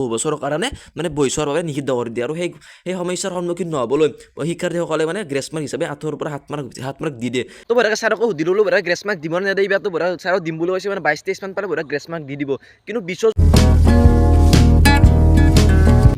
বহু বছৰৰ কাৰণে মানে বহি চোৱাৰ বাবে নিষিদ্ধ কৰি দিয়ে। আৰু সেই সেই সমস্যাৰ সন্মুখীন নহ'বলৈ শিক্ষাৰ্থীসকলে মানে গ্ৰেছ মাৰ্ক হিচাপে 8ৰ পৰা 7 মাৰ্ক, 7 মাৰ্ক দি দিয়ে। তো বঢ়িয়াকৈ ছাৰকো সুধি ল'লোঁ, বঢ়িয়া গ্ৰেছ মাৰ্ক দিব নে নিদিয়ে। তো বঢ়িয়া ছাৰক দিম বুলি কৈছে, মানে 22-23 মান পালে বঢ়িয়া গ্ৰেছ মাৰ্ক দি দিব। কিন্তু 20ৰ।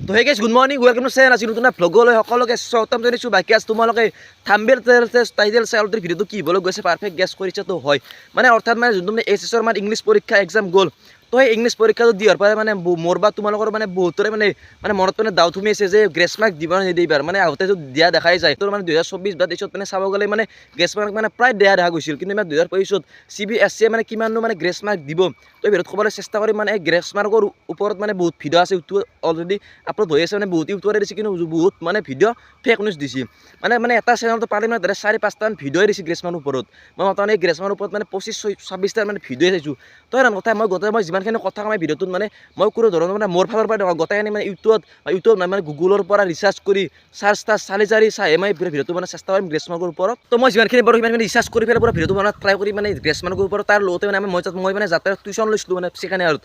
তো hey guys, good morning, welcome to channel। আজি নতুন ভ্লগলৈ সকলোকে স্বাগতম জনাইছোঁ। বাকী আজ তোমালোকে থাম্বনেইল, টাইটেল চাই অলৰেডি ভিডিঅ'টো কি হ'বলৈ গৈছে পাৰফেক্ট গেছ কৰিছে। তো হয়, মানে অৰ্থাৎ মানে যোনটো মানে এইচ এছৰ মানে ইংলিছ পৰীক্ষা এক্সাম গ'ল, তো সেই ইংলিছ পৰীক্ষাটো দিয়াৰ পৰাই মানে মোৰ বা তোমালোকৰ মানে বহুতৰে মানে মানে মনত মানে ডাউট সোমাইছে যে গ্ৰেছ মাৰ্ক দিব নে নিদিয়ে এইবাৰ। মানে আগতেতো দিয়া দেখাই যায়। তো মানে 2024 বা 23ত মানে চাব গ'লে মানে গ্ৰেছ মাৰ্ক মানে প্ৰায় দিয়া দেখা গৈছিল। কিন্তু ইমান 2025ত চিবিএছচিয়ে মানে কিমাননো মানে গ্ৰেছ মাৰ্ক দিব, তো এই ভিডিঅ'ত ক'বলৈ চেষ্টা কৰিম। মানে এই গ্ৰেছ মাৰ্কৰ ওপৰত মানে বহুত ভিডিঅ' আছে, ইউটিউবত অলৰেডি আপলোড হৈ আছে। মানে বহুত ইউটিউবাৰে দিছে, কিন্তু বহুত মানে ভিডিঅ' ফেক নিউজ দিছে। মানে মানে এটা চেনেলটো পালে মানে তাতে 4-5টামান ভিডিঅ'ই দিছে গ্ৰেছ মাৰ্কৰ ওপৰত। মই মোটামুটি এই গ্ৰেছ মাৰ্কৰ ওপৰত মানে 25, 26টা মানে ভিডিঅ'ই চাইছোঁ। তো সেনেহেন কথা, মই গোটেই মই যিমানখিনি কথা কম এই ভিডিঅ'টোত, মানে মই কোনো ধৰণৰ মানে মোৰ ফালৰ পৰা নহয়, গোটেইখিনি মানে ইউটিউবত বা ইউটিউব নহয়, মানে গুগলৰ পৰা ৰিচাৰ্চ কৰি চাৰ্চ টাৰ্চ চালি জাৰি চাই মই পুৰা ভিডিঅ'টো মানে চেষ্টা কৰিম গ্ৰেছ মাৰ্কৰ ওপৰত। তো মই যিমানখিনি পাৰোঁ সিমানখিনি ৰিচাৰ্চ কৰি পেলাই পুৰা ভিডিঅ'টো মানে ট্ৰাই কৰি মানে গ্ৰেছ মাৰ্কৰ ওপৰত। তাৰ লগতে মানে মই মানে যাতে টিউশ্যন লৈছিলোঁ মানে ছেকেণ্ড ইয়াৰত,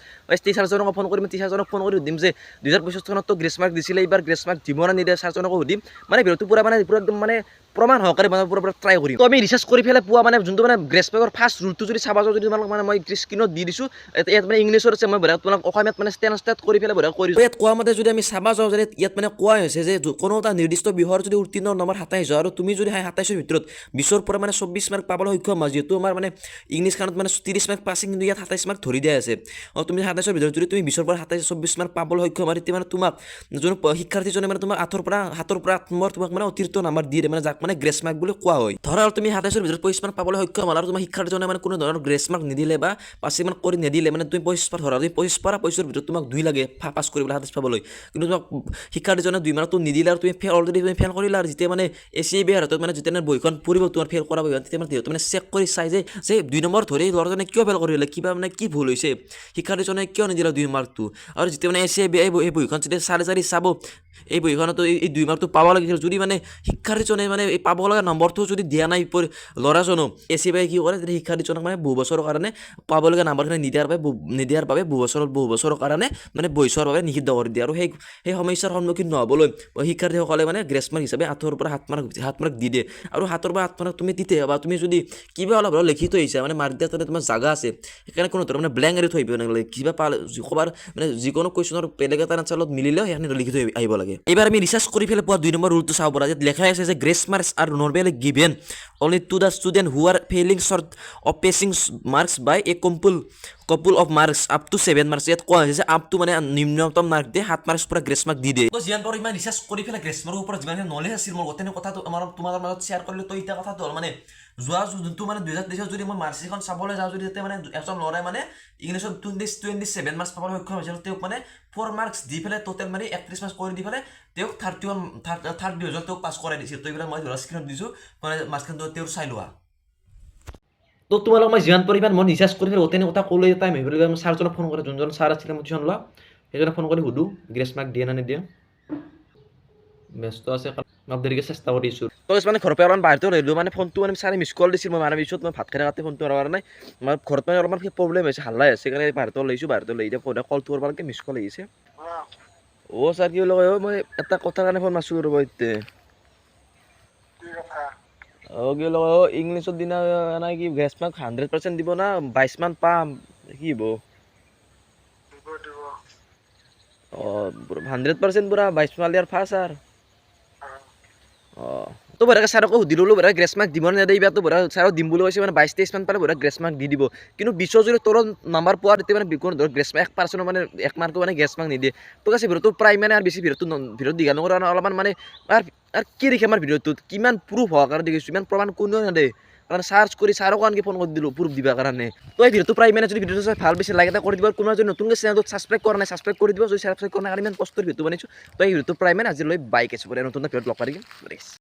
টিচাৰজনক ফোন কৰিম। টিচাৰজনক ফোন কৰি সুধিম যে 2025 চনততো গ্ৰেছ মাৰ্ক দিছিলে, এইবাৰ গ্ৰেছ মাৰ্ক দিব নে নিদিয়ে, ছাৰজনকো সুধিম। মানে ভিডিঅ'টো পুৰা মানে পুৰা একদম মানে প্ৰমাণ সহকাৰে মানে পুৰা পুৰা ট্ৰাই কৰিম। তো আমি ৰিচাৰ্চ কৰি পেলাই পোৱা মানে যোনটো মানে গ্ৰেছ মাৰ্কৰ ফাৰ্ষ্ট ৰুলটো যদি চাব যাওঁ, যদি তোমালোক মানে মই স্ক্ৰীণত দি দিছোঁ, ইয়াত মানে ইংলিছত আছে, মই বঢ়িয়া তোমালোক অসমীয়াত মানে ট্ৰেন্সলেট কৰি পেলাই বঢ়িয়া কৰি ইয়াত কোৱা মতে যদি আমি চাব যাওঁ যে ইয়াত মানে কোৱা হৈছে যে কোনো এটা নিৰ্দিষ্ট বিষয়ৰ যদি উত্তীৰ্ণ নম্বৰ 27 হয় আৰু তুমি যদি সেই 27ৰ ভিতৰত 20ৰ পৰা মানে 24 মাৰ্ক পাবলৈ সক্ষম হয়, যিহেতু আমাৰ মানে ইংলিছখনত মানে 30 মাৰ্ক পাছিং, কিন্তু ইয়াত 27 মাৰ্ক ধৰি দিয়া আছে, আৰু তুমি 27ৰ ভিতৰত যদি তুমি 20ৰ পৰা 27, 24 মাৰ্ক পাবলৈ সক্ষম হয়, তেতিয়া মানে তোমাক যোন শিক্ষাৰ্থীজনে মানে তোমাক 8ৰ পৰা 7ৰ পৰা 8 নম্বৰ তোমাক মানে অতিৰিক্ত নাম্বাৰ দি দিয়ে, মানে যাক মানে গ্ৰেছ মাৰ্ক বুলি কোৱা হয়। ধৰা আৰু তুমি 27ৰ ভিতৰত 25 মাৰ্ক পাবলৈ সক্ষম হ'ল আৰু তোমাৰ শিক্ষাৰ্থীজনে মানে কোনো ধৰণৰ গ্ৰেছ মাৰ্ক নিদিলে বা পাছিং মাৰ্ক কৰি নিদিলে, মানে তুমি 25 পাৰ, ধৰা তুমি 25 পাৰা, 25ৰ ভিতৰত তোমাক 2 লাগে পাছ কৰিবলৈ 27 পাবলৈ, কিন্তু তোমাক শিক্ষাৰ্থীজনে 2 মাৰ্কটো নিদিলে আৰু তুমি ফেইল, অলৰেডি তুমি ফেইল কৰিলা। আৰু যেতিয়া মানে এ চি বি হাতত মানে যেতিয়া মানে বহীখন পৰিব, তোমাৰ ফেইল কৰা বহীখন, তেতিয়া মানে যিহেতু মানে চেক কৰি চাই যে যে 2 নম্বৰ ধৰি ল'ৰাজনে কিয় ফেইল কৰিলে, কিবা মানে কি ভুল হৈছে, শিক্ষাৰ্থীজনে কিয় নিদিলে 2 মাৰ্কটো। আৰু যেতিয়া মানে এ চি বি এই বহীখন যেতিয়া চাৰি চাৰি চাব, এই বহীখনতো এই 2 মাৰ্কটো পাব লাগিছিল, যদি মানে শিক্ষাৰ্থীজনে মানে এই পাব লগা নম্বৰটো যদি দিয়া নাই ল'ৰাজনক, এ চি বাই কি কৰে, তেতিয়া শিক্ষাৰ্থীজনক মানে বহু বছৰৰ কাৰণে পাবলগীয়া নাম্বাৰখিনি নিদিয়াৰ বাবে বহু বছৰৰ কাৰণে মানে বহি চোৱাৰ বাবে নিষিদ্ধ কৰি দিয়ে। আৰু সেই সেই সমস্যাৰ সন্মুখীন নহ'বলৈ শিক্ষাৰ্থীসকলে মানে গ্ৰেছ মাৰ্ক হিচাপে 8ৰ পৰা 7 মাৰ্ক, 7 মাৰ্ক দি দিয়ে। আৰু 7ৰ পৰা 8 মাৰ্ক তুমি তেতিয়া বা তুমি যদি কিবা অলপ হ'লেও লিখি থৈ আহিছা, মানে মাৰ্ক দিয়া তাতে তোমাৰ জাগা আছে, সেইকাৰণে কোনো ধৰণৰ মানে ব্লেংক এৰি থৈ আহিব নালাগে। কিবা পালে ক'ৰবাৰ মানে যিকোনো কুৱেশ্যনৰ বেলেগ এটা আনচাৰ লগত মিলিলেও সেইখিনি লিখি থৈ আহিব লাগে। এইবাৰ আমি ৰিচাৰ্চ কৰি পেলাই পোৱা 2 নম্বৰ ৰুলটো চাব পৰা। ইয়াত লেখা আছে যে grace marks are normally given only to the student who are falling short of passing marks by a couple of marks up to 7 marks। ইয়াত কোৱা হৈছে যে আপ টু মানে নিম্নতম মাৰ্ক দিয়ে, 7 মাৰ্কছ পৰা গ্ৰেছ মাৰ্ক দি দিয়ে। তো যিমান পাৰোঁ ইমান ৰিচাৰ্চ কৰি পেলাই গ্ৰেছ মাৰ্কৰ ওপৰত যিমানখিনি নলেজ আছিল মোৰ, গোটেই কথাটো আমাৰ তোমাৰ মাজত শ্বেয়াৰ কৰিলোঁ। তো এতিয়া কথাটো হ'ল, মানে যোৱা যোনটো মানে 2023ত যদি মই মাৰ্কশ্বিটখন চাবলৈ যাওঁ যদি, তেতিয়া মানে এজন ল'ৰাই মানে ইংলিছত 27 মাৰ্কছ পাবলৈ সক্ষম হৈছিল। তেওঁক মানে 4 মাৰ্কছ দি পেলাই টোটেল মানে 31 মাৰ্কছ কৰি দি পেলাই তেওঁক 31 থাৰ্ড ডিভিজন তেওঁক পাছ কৰাই দিছিল। তো এইবিলাক মই ধৰা স্ক্ৰীণত দিছোঁ, মানে মাৰ্কছখন তেওঁৰ চাই লোৱা। তো তোমালোক মই যিমান পৰিমাণ মই ৰিচাৰ্চ কৰি পেলাই গোটেই কথা ক'লো। টাইম হৈ গ'ল। মই ছাৰজনক ফোন কৰি, যোনজন ছাৰ আছিলে মই টিউশ্যন লোৱা, সেইজনক ফোন কৰি সুধোঁ গ্ৰেছ মাৰ্ক দিয়ে নে নিদিয়ে। ব্যস্ত আছে, অলপ দেৰিকৈ চেষ্টা কৰিছোঁ। তো মানে ঘৰৰ পৰা অলপমান বাহিৰতে আহিলোঁ, মানে ফোনটো মানে ছাৰে মিছ কল দিছিল। মই মাৰাৰ পিছত মই ভাত খাই থাকোঁতে ফোনটো মাৰা নাই। মই ঘৰত মানে অলপমান প্ৰব্লেম হৈছে, হাল্লা হৈছে, সেইকাৰণে বাহিৰতে ওলাই আহিছোঁ। বাহিৰতে ওলাই এতিয়া কলটো কৰিব লাগে, মিছ কল আহিছে। অ' ছাৰ, কি বুলি কয়, মই এটা কথাৰ কাৰণে ফোন মাৰছোঁ ৰ'ব এতিয়া। কি কথা? অ' কি বুলি কয়, অ' ইংলিছৰ দিনা নাই কি গ্ৰেছ মাৰ্ক 100% দিব না 22 মান পাম, কি হ'ব? দিব, দিব। অঁ, 100% পুৰা 22 পালে আৰু ফাৰ্ষ্ট ছাৰ। অঁ, তো বঢ়িয়াকৈ ছাৰকো সুধি ল'লোঁ, বঢ়িয়া গ্ৰেছ মাৰ্ক দিব নে নিদিয়ে এইবাৰ। তো বঢ়িয়া ছাৰক দিম বুলি কৈছে, মানে 22-23 মান পালে বঢ়িয়া গ্ৰেছ মাৰ্ক দি দিব। কিন্তু 20ৰ যদি তলত নাম্বাৰ পোৱা, তেতিয়া মানে কোনো ধৰক গ্ৰেছ মাৰ্ক 1%ৰ মানে 1 মাৰ্কো মানে গ্ৰেছ মাৰ্ক নিদিয়ে। তো আছে ভিডিঅ'টো প্ৰায় মানে আৰু বেছি ভিডিঅ'টো ভিডিঅ'টো দীঘল নকৰোঁ, কাৰণ অলপমান মানে আৰু আৰু কি দেখে আমাৰ ভিডিঅ'টোত কিমান প্ৰুফ হোৱাৰ কাৰণে দেখিছোঁ, ইমান প্ৰমাণ কোনেও নেদে, কাৰণ চাৰ্চ কৰি ছাৰকো আনকি ফোন কৰি দিলোঁ প্ৰুফ দিবৰ কাৰণে। তো এই ভিডিঅ'টো প্ৰায় মানে, যদি ভিডিঅ'টো চাই ভাল বেছি লাইক এটা কৰি দিব। আৰু কোনোবা যদি নতুনকৈ চেনেলটোত ছাবস্ক্ৰাইব কৰা নাই, ছাবস্ক্ৰাইব কৰি দিব যদি ছাবস্ক্ৰাইব কৰা নাই, কাৰণ ইমান কষ্টৰ ভিডিঅ'টো বনাইছোঁ। তো এই ভিডিঅ'টো প্ৰায় মানে আজিলৈ বাইক আছে, নতুন ভিডিঅ'ত লগ পাই থাকিম।